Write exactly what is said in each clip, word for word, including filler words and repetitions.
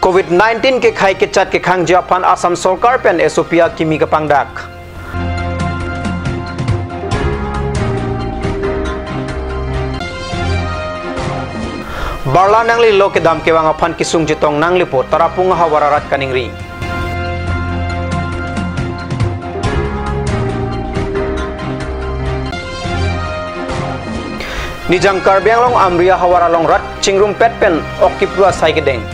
Covid nineteen kekhei kechat kekhangji aphan Assam Sorkar pen S O P akimi kapangdak. Barla nanglelo kedam kevang aphan kesung chetong nanglepo, Tarapung ahavar arat kaningri. Nijang Karbi Anglong Amri ahavar along rat chingrumpet pen ok kipru asai kedeng.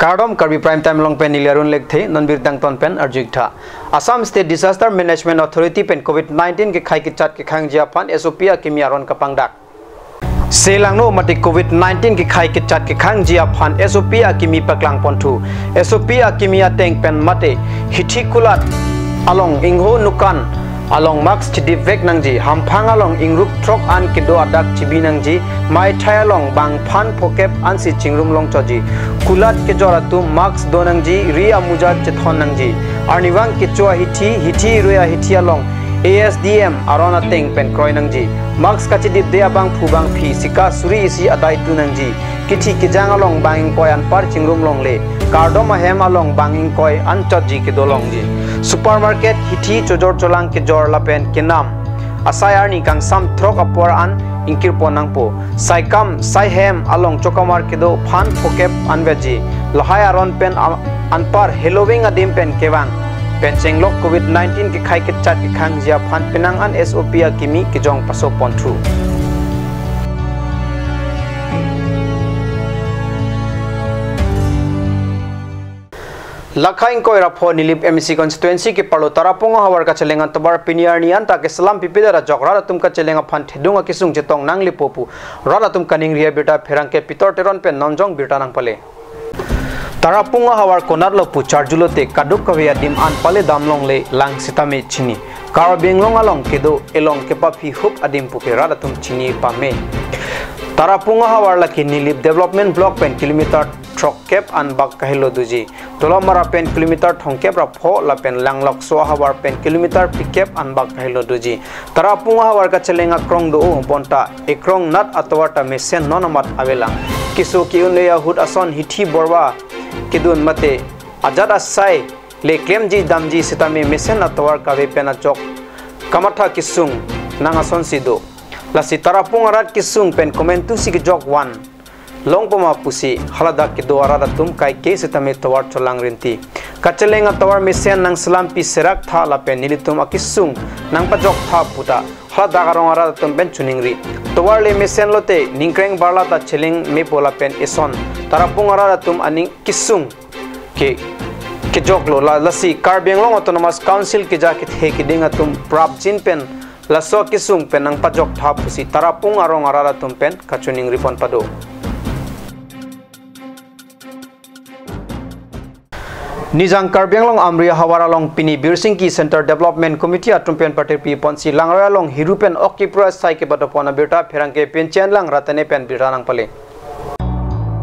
Kardom, Karbi Prime Time along pen neli Arun Lekthe, non birta angton pen arju-ik tha. Assam State Disaster Management Authority pen Covid nineteen kekhei kechat kekhangji aphan S O P akimi aron kapangdak. Selangno mate Covid nineteen kekhei kechat kekhangji aphan S O P akimi paklang ponthu. S O P akimi ateng pen mate hithi kulat along, ingho nukan along mask chidip vek nangji, hamphang along ingrup throk an kedo adak chibi nangji, maithai along bang phan phokep ansi chingrum longchotji, kulat kejor atum mask do nangji, ri amuja chethon nangji, arnivang kecho ahithi, hithi rui ahithi along A S D M aron ateng pen kroi nangji, mask kachidipde abangphu bangphi sika suri isi adai tu nangji, kithi kejang along bang ingkoi anpar chingrum longle, kardom ahem along bang ingkoi anchotji kedo longji, supermarket, hithi chojor cholang kejor lapen kenam asai arni kangsam throk apor an ingkirpon nangpo. Saikam saihem along chokamar kedo phan phokep anvetji, lahai aron pen a-, anpar heloving adim pen kevang pen chenglok Covid nineteen kekhei kechat kekhangji aphan penang an S O P akimi kejong paso ponthu. Lakha ingkoi ra pho Nilip M A C constituency keparlo Tarapung ahavar kacheleng atovar pini arni anta keselam pipedet ajok rat atum kacheleng aphan thedung akesung chetong nanglepo pu rat atum kaningri abirta pherangke Pitor Teron pen Nonjong birta nangpale. Tarapung ahavar konatlo pu charjulote kadokave adim an pale dam longle lang sitame chini. Karbi Anglong along kedo elong kepaphi hup adim puke rat atum chini pame. Tarapung ahavar lake Nilip Development Block pen kilometer throkkep anbak kahelo doji. Dolamara pen kilometer thomkep ra pho lapen Langlokso ahavar pen kilometer phlikep anbak kahelo doji. Tarapung ahavar kacheleng akrong do-o bonta ekrong nat atovar ta mesen non amat avelang. Keso ke-un-e ahut ason hithi borva kedun mate ajat asai le klemji damji sitame mesen atovar kave pen ajok kamatha kesung nang asonsi do. Lasi Tarapung arat kesung pen komantusi kejok van longpo ma pusi haladak kedo arat atum kaike sitame tovar cholang rinti. Kacheleng atovar mesen nangselampi serak tha lapen nelitum akesung nangpajok tha puta haladak arong arat atum pen choningri. Tovar le mesen lote ningkreng barla ta cheleng mepo lapen eson Tarapung arat atum aning kesung ke kejoklo la, lasi Karbi Anglong Autonomous Council keja kethe keding atum prapjin pen laso kesung pen nangpajok tha pusi Tarapung arong arat atum pen kachoningri pon pado. Nijang Karbi Anglong Amri ahavar along pini Birsingki Centre Development Committee atum pen patirpi ponsi Langroi along hiru pen ok kipru asai kebato pon abirta pherangke Pinchen Lang Ratane pen birta nangpale.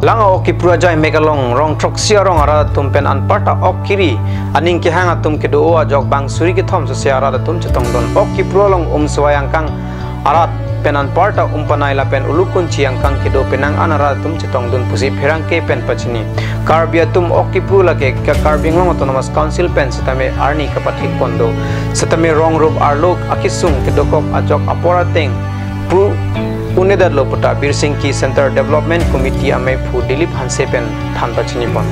Lang a-ok kipru ajai mek along rong throksi arong arat atum pen anparta ok kiri aning kehang atum kedo-o ajok bang suri kethom sose arat atum chetongdun. Ok kipru along um sewai angkang arat pen anparta um panai lapen ulukunchi angkang kedo penang an arat atum chetongdun pusi pherangke pen pachini. Karbi atum ok kipru lake ka Karbi Anglong Autonomous Council pen sitame arni kapathik pon do. Sitame rong rup arlo akesung kedokok ajok apor ateng pru un-edetlo puta Birsingki Centre Development Committee amei phu Dilip Hanse pen than pachini pon.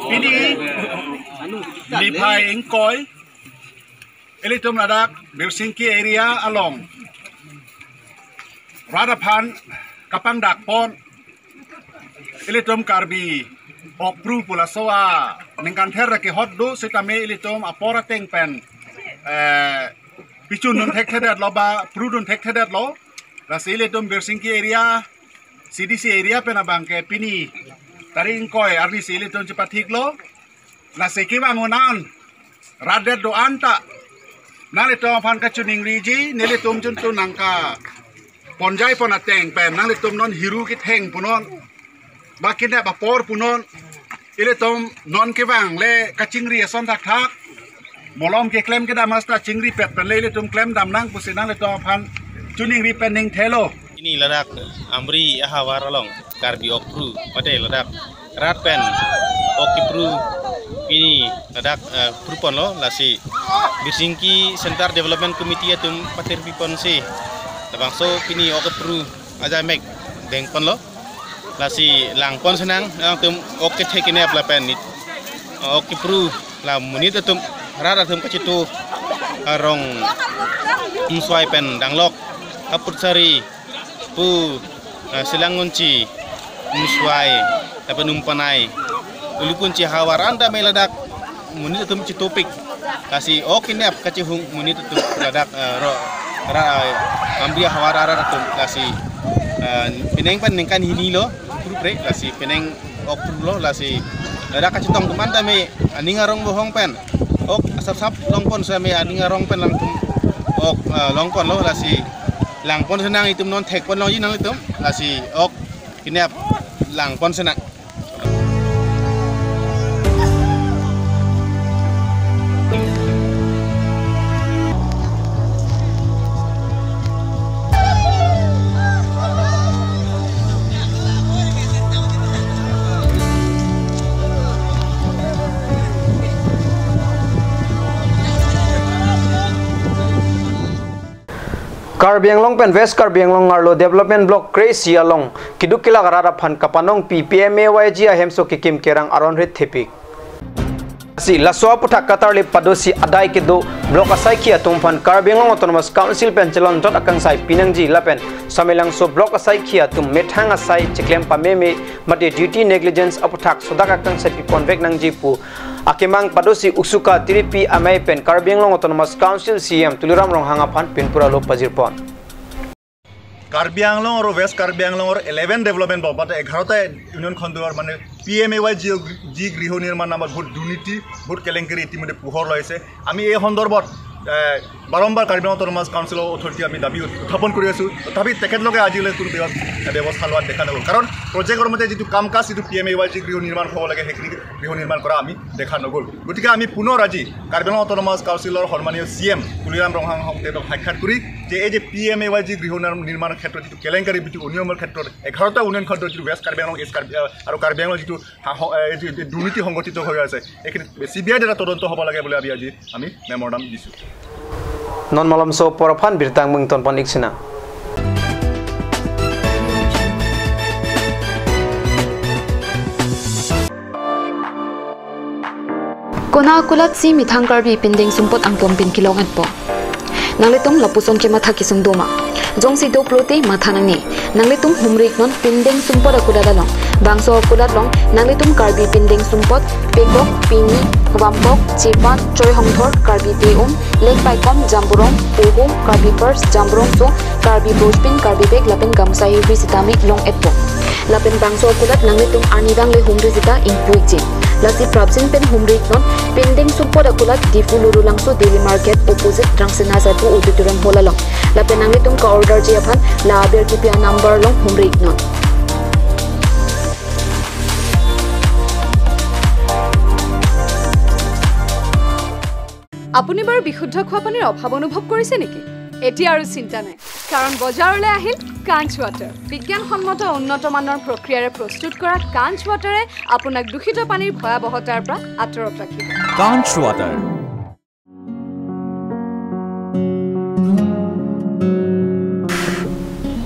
Pini niphai ingkoi ilitum ladak Birsingki area along rat aphan kapangdak pon ilitum Karbi ok kipru pu laso aningkan ther ra kehot do sitame ilitum apor ateng pen, eh, pichun dun thekthedetlo ba pru dun thekthedetlo. Lasi ilitum Birsingki area, C D C area pen abangke pini tarik ingkoi arni si ilitum chepathiklo. Lasi kevang un-an rat det do-an ta nanglitum aphan kachoningriji, nelitum juntun nangkaponjai pon ateng pen nanglitum non hiru ketheng punon, ba kenep apor punon, ilitum non kevang le kachingri ason thakthak. Molom keklem kedam hasta chingri pet pen le ilitum klem dam nang pusi nanglitum aphan choningri pen ning thelo. Pini ladak Amri ahavar along Karbi Okpru mate ladak rat pen ok kepru pini ladak, eh, pru ponlo, lasi Birsingki Center Development Committee atum patir pi ponsi labangso pini ok kepru ajai mek deng ponlo. Lasi lang pon senang, alangtum ok kethe kenep lapen nit, ok kepru la monit atum, rat atum kachito arong, Umswai pen Danglok, Kaputsari pu, eh, Selangunchi, Umswai lapen Umpanai, Ulukunchi havar anta me ladak monit atum chitopik. Lasi ok kenep kachihung monit atum ladak, eh, ro, ra, eh, Amri ahavar arat atum. Lasi, eh, penang pen ningkan hini lo, kepru pre, lasi penang ok pru lo, lasi ladak kachetong atum anta me aning arong bohong pen, ok asap sap long pon sa me aning arong pen alangtum ok, eh, long ponlo, lasi lang pon senang, itum non thek pon longji nanglitum, lasi ok kenep lang pon senang. Karbi Anglong pen West Karbi Anglong arlo development block kre-isi along keduk kelak arat aphan kapanongpi P M A Y G ahemso kekim kerang aron rit thepik. Si laso aputhak katarlip padosi adai kedo block asaikhi atum aphan Karbi Anglong Autonomous Council pen chelonjot akangsai pinangji lapen Samelangso block asaikhi atum methang asai cheklem pameme mate duty negligence aputhak sodak akangsai piponvek nangji pu akemang padosi Usuka Tiripi amei pen Karbi Anglong Autonomous Council C E M Tuliram Ronghang aphan pinpura lo pajirpon. Karbi Anglong আৰু West Karbi Anglong আৰু eleven development block, মানে এঘাৰটা union খণ্ডৰ মানে P M A Y G, G গৃহ নিৰ্মাণ নামত বহুত দুৰ্নীতি, বহুত কেলেংকাৰী ইতিমধ্যে পোহৰ লৈছে। আমি এই সন্দৰ্ভত, এ, বাৰম্বাৰ কাৰ্বি আংলং অট'নমাছ কাউন্সিলৰ অথৰিটি আমি দাবী উত্থাপন কৰি আছোঁ। তথাপি তেখেতলোকে আজিলৈ কোনো ব্যৱ-, ব্যৱস্থা লোৱা দেখা নগ'ল। কাৰণ প্ৰজেক্টৰ মতে যিটো কাম কাজ, যিটো P M A Y G গৃহ নিৰ্মাণ হ'ব লাগে, সেইখিনি গৃহ নিৰ্মাণ কৰা আমি দেখা নগ'ল। গতিকে আমি পুনৰ আজি কাৰ্বি আংলং অট'নমাছ কাউন্সিলৰ সন্মানীয় চি এম তুলিৰাম ৰংহাং হক তেখেতক সাক্ষাৎ কৰি যে এই যে P M A Y G গৃহ নিৰ্মাণ, নিৰ্মাণৰ ক্ষেত্ৰত যিটো কেলেংকাৰী, যিটো অনিয়মৰ ক্ষেত্ৰত এঘাৰটা উন্নয়ন খণ্ডৰ যিটো ৱেষ্ট কাৰ্বি আংলং, ইষ্ট কাৰ্বি, আহ, আৰু কাৰ্বি আংলং যিটো হাঁহ-, এ, যি, যি দুৰ্নীতি সংঘটিত হৈ আছে, এইখিনি চি বি আইৰ দ্বাৰা তদন্ত হ'ব লাগে বুলি আমি আজি আমি মেমৰেণ্ডাম দিছোঁ। Non malomso apor aphan birta mung tonpon ik sinang. Konat akulat si methang Karbi pindeng sumpot angpon pen kelong-etpo. Nanglitum lapuson kematha kesung doma. Jongsi do pulote matha nangne. Nanglitum humri-iknon pindeng sumpot akulat along. Bangso akulat along nanglitum Karbi pindeng sumpot, pekok, pini, vampok, chepan, choi hongthor, Karbi te-um, lengpaikom, jamburong, pohum, Karbi purse, jamburong so, Karbi brojpin, Karbi bag lapen gamsa hihri sitame long-etpo. Lapen bangso akulat nanglitum arnivang le humri sita ingpu-ikji. Lasi prapjin pen humri-iknon pindeng sumpot akulat Diphu Lurulangso Daily Market opposite Rangsina Sabu Auditorium Hall along. Lapen nanglitum ka-orderji aphan la aber kipi a-number along humri-iknon. আপুনি বাৰু বিশুদ্ধ খোৱা পানীৰ অভাৱ অনুভৱ কৰিছে নেকি? এতিয়া আৰু চিন্তা নাই, কাৰণ বজাৰলৈ আহিল কাঞ্চ ৱাটাৰ। বিজ্ঞানসন্মত উন্নত মানৰ প্ৰক্ৰিয়াৰে প্ৰস্তুত কৰা কাঞ্চ ৱাটাৰে আপোনাক দূষিত পানীৰ ভয়াৱহতাৰ পৰা আঁতৰত ৰাখিব। কাঞ্চ water.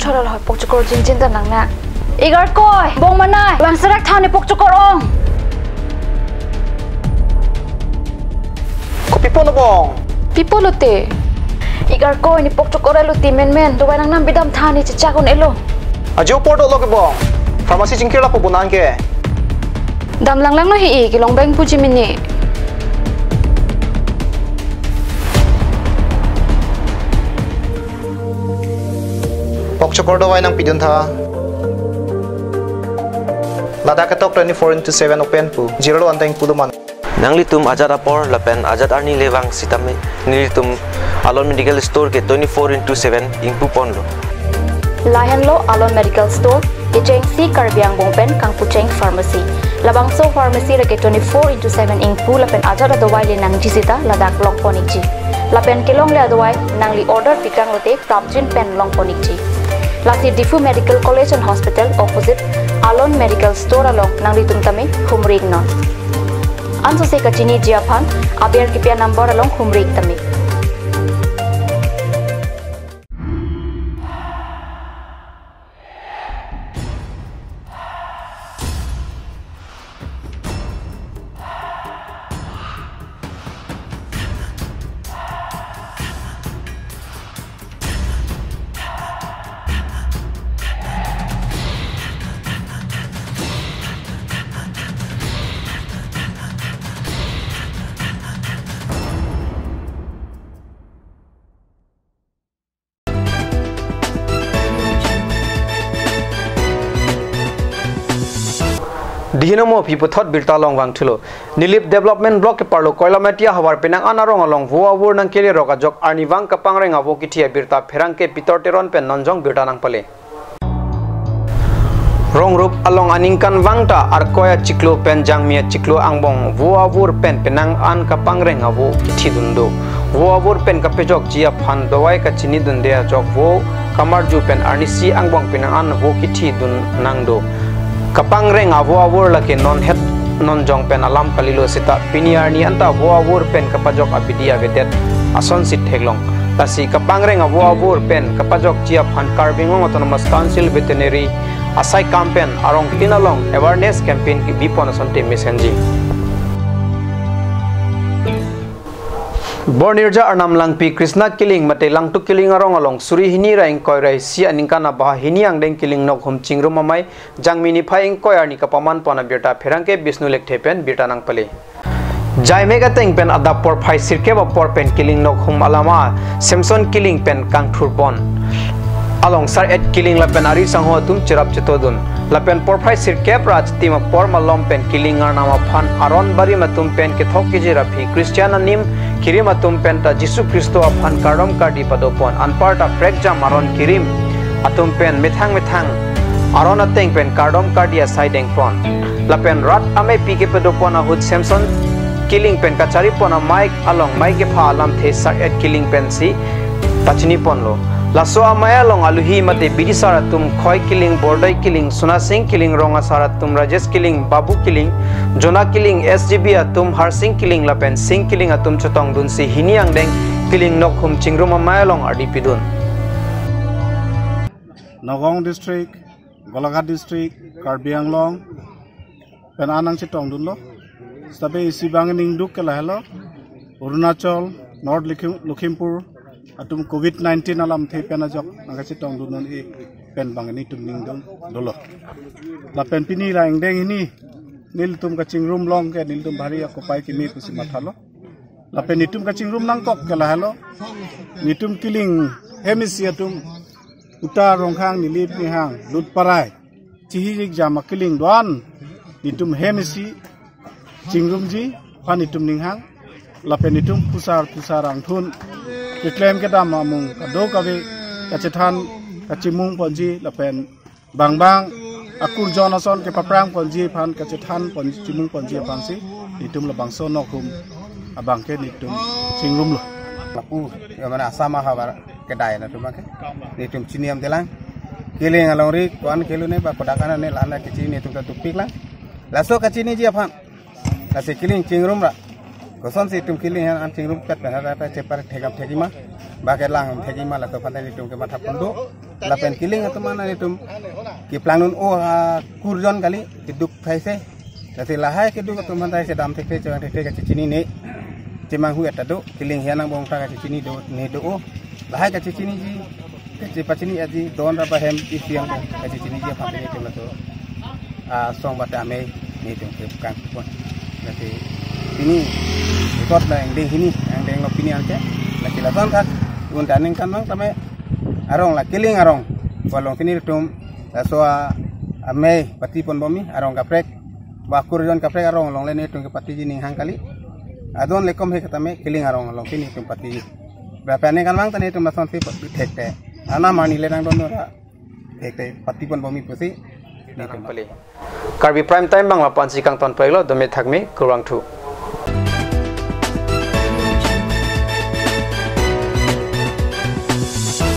Chorol hoi pokchokor jingjin ta nang na. Igar koi, bong manai, bang serak thani pokchokor ong. Kopi pulo bong? Pi pulote? Igar koi ni pokchokor alote menmen, dovai nangnam pidam thani chechak un-elo. Ajo apor dolo ke bong. Pharmacy chingkir lapu bonang ke. Dam langlang lo hi-i, kelong beng puji mini. Pokchokor dovai nangpidun tha. Ladak ketok twenty-four into seven open pu. Zero lo anteng pu do man. Nanglitum ajat apor lapen ajat arni le vang sitame nelitum Alon Medical Store ke twenty-four into seven ingpu ponlo. Lahenlo Alon Medical Store, kechengsi Karbi angbong pen kangpucheng pharmacy. Labangso pharmacy lake twenty-four into seven ingpu lapen ajat adawai le nangji sita ladak longpon ikji. Lapen kelongle adawai nangli order pitang lote prapjin pen longpon ikji. Lasi Diphu Medical College and Hospital opposite Alon Medical Store along nanglitum tame humri iknon. Ansose kachiniji aphan aber kipi a-number along humri ik tame. Dihinomo aphi puthot birta along vangthulo. Nilip Development Block keparlo Koilamati ahavar penang an arong along vo avur nangkelerok ajok arnivang kapangreng avo kithi abirta pherangke Peter Teron pen nonjong birta nangpale. Rongrup along aningkanvang ta Arkoi achiklo pen Jangmi achiklo angbong vo avur pen penang an kapangreng avo kithidun do. Vo avur pen kapejokji aphan dawai kachinidunde ajok vo kamarju pen arnisi angbong penang an vo kithidun nangdo. Kapangreng avo avur lake non het nonjong pen alam kalilo sita pini arni anta vo avur pen kapajok abidi avedet asonsi theklong. Lasi kapangreng avo avur pen kapajokji aphan Karbi Anglong Autonomous Council Veterinary asaikam pen arong tin along awareness campaign kebipon asonte mesenji. Bornirja Arnam Langpi Krishna Killing mate Langtuk Killing arong along suri hini ra ingkoi ra isi aningkan abaha hini angdeng Killing Nokhum Chingrum Amei Jangmi niphai ingkoi arni kapamanpon abirta pherangke Bishnu Lekthe pen birta nangpale. Jaimek ateng pen adap porphai sirkep apor pen Killing Nokhum alama Samson Killing pen kangthurpon. Along Sar-et Killing lapen ari sangho atum cherap chetodun. Lapen porphai sirkep ra achitim apor malom pen Killing arnam aphan aron barim atum pen kethok kejir aphi Christian anim kirim atum pen ta Jisu Khristo aphan kardom kardi padopon. Anparta prekjam aron kirim atum pen methang methang aron ateng pen kardom kardi asai dengpon. Lapen rat ameipi kepadopon ahut Samson Killing pen kacharipon amei along mei kepha alamthe Sar-et Killing pensi pachiniponlo. Laso amei along aluhi mate bidisar atum Khoi Killing, Bordai Killing, Sona Sing Killing, rong asar atum Rajesh Killing, Babu Killing, Jona Killing, S G B atum Harsing Killing lapen Sing Killing atum chetongdunsi hini angdeng Killing Nokhum Chingrum Amei along ardi pidun. Nagaon District, Golaghat District, Karbi Anglong pen an nangchetongdunlo. Setape isi bang ningduk ke lahelo. Arunachal, North Likhim-, Lakhimpur atum covid nineteen alamthe pen ajok nangkachetongdun non-e pen bang nelitum ningdung dolo. Lapen pini ra ingdeng hini nelitum kachingrum long ke nelitum bhari akopai kimi pusi mathalo. Lapen nelitum kachingrum nangkok ke lahelo. Nelitum Killing hem isi atum Uta Rongkhang, Nilip Nihang, Lutparai, Chihirik Jama Killing do-an nelitum hem isi chingrumji aphan nelitum ninghang. Lapen nelitum phusar phusar angthun keklem kedam amung kadokave kachethan kachimungponji lapen bang bang akurjon ason kepaprangponji aphan kachethanpon chimungponji aphansi nelitum labangso Nokhum abang ke nelitum chingrumlo. Lapu, ya mana Assam ahavar kedai na atum ke. Nelitum chini amdelang. Killing alongri ko-an kelone ba kodak an ne la-an kachini nelitum ta dukpiklang. Laso kachiniji aphan. Lasi Killing chingrum ra. Kosonsi itum Killing an chingrumpet pen hata ta chepar thekam thekima. Ba kelang thekima laso aphan nelitum kemathapon do. Lapen Killing atum an nelitum keplangnun o akurjon kali keduk thaise. Lasi lahai keduk atum aphan ta chedam thekte chevang thekte kachechinine. Chemanghu eta do, Killing hem angbong ta kachechini do, ne do o. Lahai kachiniji, kachepachini aji, don ra ba hem isi ang kachechiniji aphan nelitum laso asong bata amei nelitum kepangpon. Lasi pini, ikot la ingdeng hini, ingdeng lo pini anke. Lasi lason khat, un daning kan mang tame arong la Killing arong. Walong pini nelitum laso amei patiponbom mi, arong kaprek. Ba akurjon kaprek arong along le nelitum kepatiji ninghang kali. Adon lekom he katame Killing arong along pini nelitum patiji. Berapa ne kan mang ta nelitum lasonsi thekte. Ana mani le nangdon ra. te te pati pon bom-i pusi. Nang pali. Karbi Prime Time bang lapu-ansi kangton peklo, dome thakme, kurvangthu.